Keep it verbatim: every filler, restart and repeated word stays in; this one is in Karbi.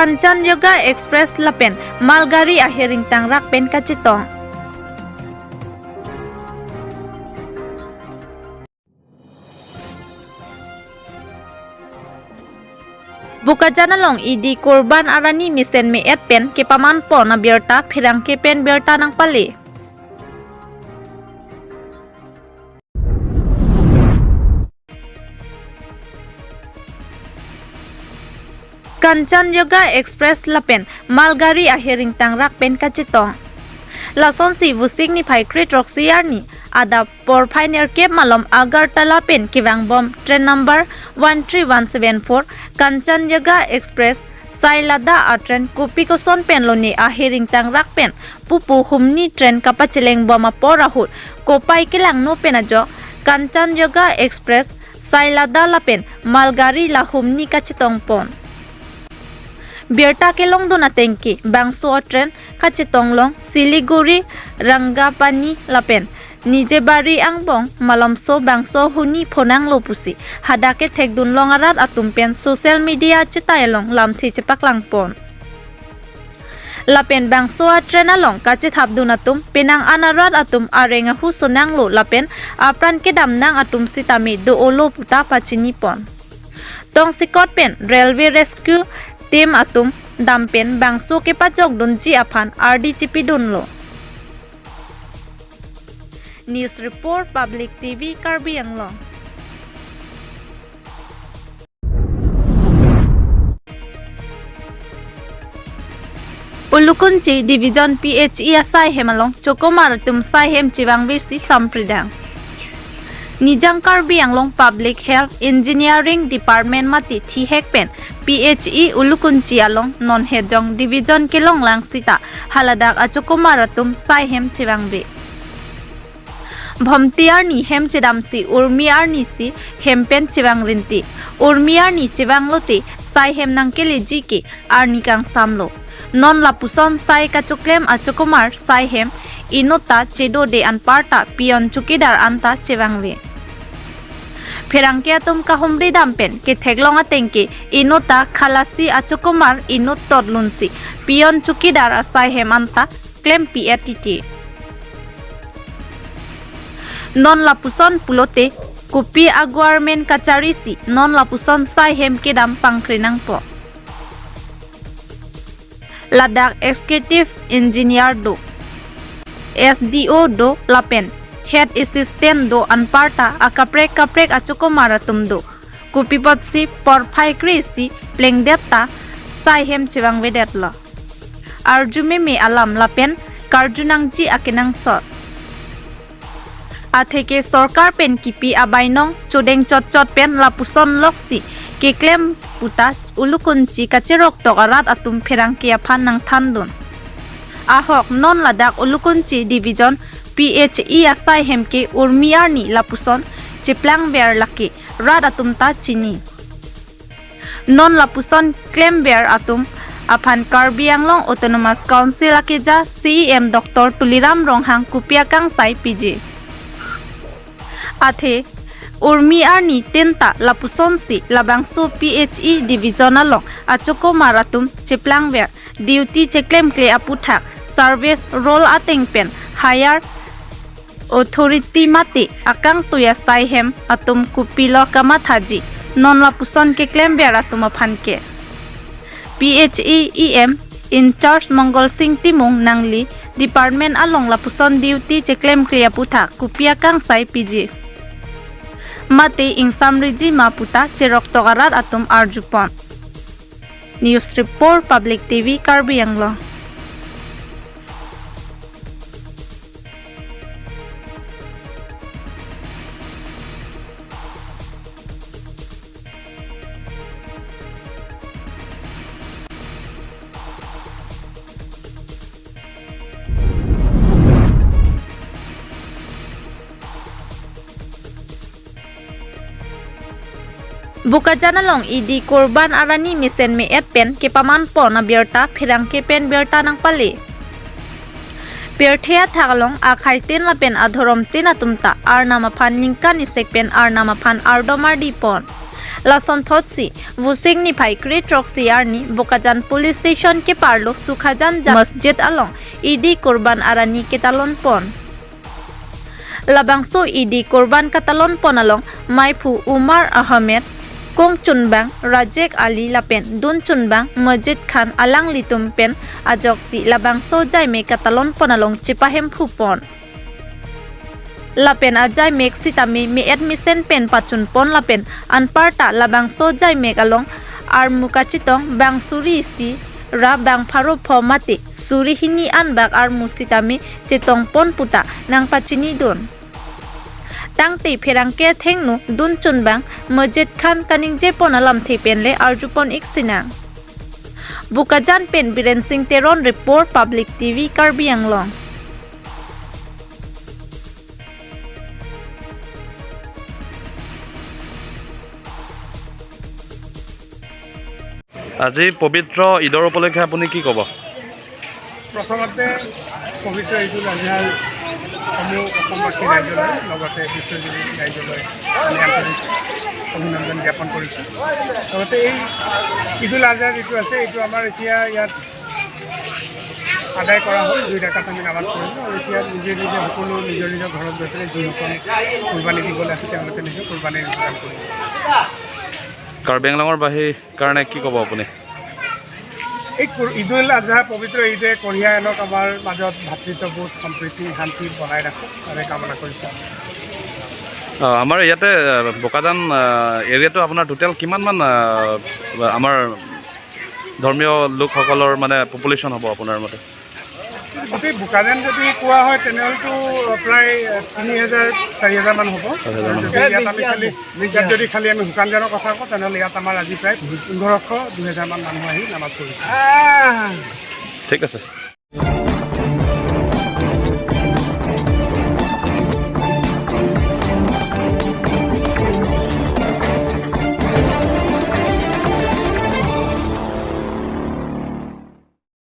Kanchanjunga Express lapen malgari ahiring tangrak pen kachetong. Bokajan along idi Kurban Arani mesen me-et pen kepaman pon abirta pherangke pen birta nangpale. Kanchanjunga Express lapen malgari ahiring tangrak pen kachetong. Lasonsi Vosik niphai kre-throksi arni adap porphai nerkep malom Agartala pen kevangbom train number one three one seven four Kanchanjunga Express Sailada a-train kopi koson pen lone ahiring tangrak pen pupu humni train kapacheleng bom apor ahut kopai kelangno pen ajok Kanchanjunga Express Sailada lapen malgari la humni kachetong pon. Birta kelongdun atengke bangso a-train kachetong along Siliguri, Rangapani lapen Nijebari angbong malomso bangso huni phonanglo pusi hadak kethekdun long arat atum pen social media chetai along lamthe chepaklang pon. Lapen bangso a-train along kachethapdun atum penang an arat atum areng ahu sonanglo lapen apran kedamnang atum sitame do-olo puta pachini pon. Tongsekot pen Railway Rescue Team atum dam pen bangso kepajokdunji aphan ardi chipidunlo. News Report, Public T V, Karbi Anglong. Ulukunchi Division P H E asai hem along chokomar atum sai hem chevangvesi sampridang. Nijang Karbi Anglong Public Health Engineering Department mate thihek pen P H E Ulukunchi along non Hejong Division kelonglang sita haladak achokomar atum sai hem chevangve. Bhomti arni hem chedamsi Urmi arni si hem pen chevang rinti. Urmi arni chevanglote sai hem nangkeleji ke arni kangsamlo. Non lapuson sai kachoklem achokomar sai hem inutta chedode anparta peon chowkidar anta chevangve. Pherangke atum kahumri dam pen ketheklong atengke inutta Khalasi achokomar inut totlunsi peon chowkidar asai hem anta klempi-et titi. Non lapuson pulote kopi a-government kacharisi non lapuson sai hem kedam pangkre nangpo. Ladak Executive Engineer do, S D O do lapen Head Assistant do anparta akaprek kaprek achokomar atum do. Kopi apotsi porphai kre-isi plengdet ta sai hem chevangvedetlo. Arju meme alam lapen karju nangji akenangsot. Atheke sorkar pen kipi abainong chodeng chotchot pen lapuson loksi keklem puta Ulukunchi kacheroktok arat atum pherangke aphan nangthandun. Ahok non ladak Ulukunchi Division P H E asai hem ke Urmi arni lapuson cheplangver lake rat atum ta chini. Non lapuson klemver atum aphan Karbi Anglong Autonomous Council akeja C E M Doctor Tuliram Ronghang kopi akangsai piji. Athe Urmi arni tinta lapusonsi labangso P H E Division along achokomar atum cheplangver duty cheklemkle aputhak service role ateng pen higher authority mate akangtui asai hem atum kopilo kamathaji non lapuson keklemver atum aphan ke. P H E E M in charge Mongol Sing Timung nangli department along lapuson duty cheklemkle aputhak kopi akangsai piji. Mate ingsamriji ma puta cheroktok arat atum arjupon. News Report, Public T V, Karbi Anglong. Bokajan along idi Kurban Arani mesen me-et pen kepaman pon abirta pherangke pen birta nangpale. Pirthe athak along akhaitin lapen adhorom tin atum ta Arnam aphan ningkan isek pen Arnam aphan ardom ardi pon. Lason thotsi, Vosik niphai kre throksi arni Bokajan Police Station keparlo Sukhajan Jama Masjid along Eid Kurban arani ketalon pon. Labangso Eid Kurban katalon pon along maiphu Umar Ahmed, kongchunbang Rajek Ali lapen dunchunbang Majid Khan alanglitum pen ajoksi labangso jaimek katalon pon along chepahemphu pon. Lapen ajaimek sitame me-et mesen pen pachun pon lapen anparta labangso jaimek along armu kachetong bang suri isi ra bang pharo pho mate suri hini anbak armu sitame chetong pon puta nangpachinidun. Tangte pherangke athengno dunchunbang Majid Khan kaningje pon alamthe pen le arju pon ik sinang. Bokajan pen Biren Singh Teron report, Public T V Karbi Anglong. আজি পবিত্ৰ ঈদৰ উপলক্ষে আপুনি কি ক'ব? প্ৰথমতে পবিত্ৰ ঈদুল আজহাৰ সমূহ অসমবাসী ৰাইজলৈ, লগতে বিশ্বজুৰি ৰাইজলৈ আমি আন্তৰিক অভিনন্দন জ্ঞাপন কৰিছোঁ। লগতে এই ঈদুল আজহা যিটো আছে, এইটো আমাৰ এতিয়া ইয়াত আদায় কৰা হ'ল। দুই ৰাকাত আমি নামাজ পঢ়িলোঁ আৰু এতিয়া নিজে নিজে সকলো নিজৰ নিজৰ ঘৰত গৈ পেলাই যিসকল কুৰবানী দিবলৈ আছে, তেওঁলোকে নিজে কুৰবানী যোগদান কৰিব। কাৰ্বি আংলঙৰ বাসীৰ কাৰণে কি ক'ব আপুনি? এই কুৰ-, ঈদুল আজহা পবিত্ৰ ঈদে কঢ়িয়াই আনক, আমাৰ মাজত ভাতৃত্ববোধ, সম্প্ৰীতি, শান্তি বনাই ৰাখক, তাৰে কামনা কৰিছোঁ। অ, আমাৰ ইয়াতে, আ, বোকাজান, আ, এৰিয়াটো আপোনাৰ টোটেল কিমানমান, আ, আমাৰ ধৰ্মীয় লোকসকলৰ মানে পপুলেশ্যন হ'ব আপোনাৰ মতে? গোটেই বোকাজান যদি কোৱা হয়, তেনেহ'লেতো প্ৰায় তিনি হাজাৰ, চাৰি হাজাৰ মান হ'ব। চাৰি হাজাৰ মান যদি হ'ব। ইয়াত আমি খালি, ইয়াত যদি খালি আমি শুকান জানৰ কথা কওঁ, তেনেহ'লে ইয়াত আমাৰ আজি প্ৰায় পোন্ধৰশ, দুহেজাৰ মান মানুহ আহি নামাজ পঢ়িছে। ঠিক আছে।